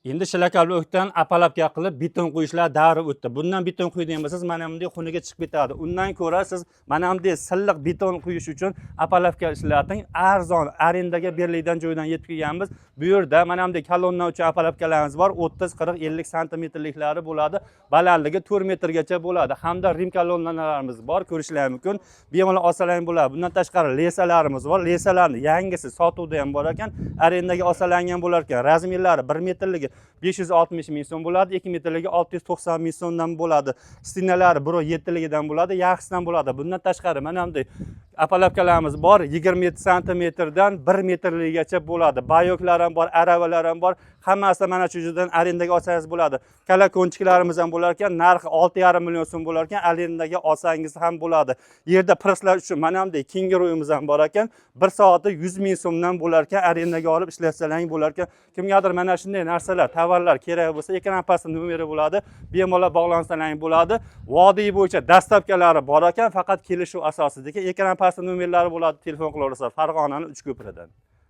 Endi shlakoblo'kdan опалубка qilib beton quyishlar davri o'tdi. Bundan beton quyadigan bo'lsangiz, mana bunday xunugi chiqib ketadi. Undan ko'ra siz mana bunday silliq beton quyish uchun опалубка ishlating. Arzon arendaga beriladigan joydan yetib kelganmiz. Bu yerda mana bunday kolonna uchun опалубка larimiz bor. 30, 40, 50 santimetrliklari bo'ladi. Balandligi 4 metrgacha bo'ladi. Hamda rim kolonnalarimiz bor, ko'rishlar mumkin. Bemalol olsalar ham bo'ladi. Bundan tashqari леса larimiz bor. Леса larni yangisi sotuvda ham bor ekan, arendaga olsalar ham bo'lar ekan. Размер lari 1 metrligi 560 ming so'm bo'ladi, 2 metrligi 690 ming so'mdan bo'ladi. Стена lari 1,7ligidan bo'ladi, yaxshisidan bo'ladi. Bundan tashqari mana bunday опалубка larimiz bor, 27 santimetrdan 1 metrligacha bo'ladi. Баек lar ham bor, aravalar ham bor. Hammasi mana shu yerdan arendaga olsangiz bo'ladi. Колокольчик larimiz ham bo'lar ekan, narxi 6,5 million so'm bo'lar ekan, arendaga olsangiz ham bo'ladi. Yerda presslar uchun mana bunday kenguruyimiz ham bor ekan. 1 soati 100 ming so'mdan bo'lar ekan, arendaga olib ishlatsalar bo'lar ekan. Kimgadir mana shunday narsalar, tovarlar kerak bo'lsa, ekran pastida nomeri bo'ladi. Bemalol bog'lansalar bo'ladi. Vodiy bo'yicha доставка lari bor ekan, faqat kelishuv asosida. Ekran pastida nomerlari bo'ladi, telefon qilaverasizlar. Farg'onani Uchko'pridan.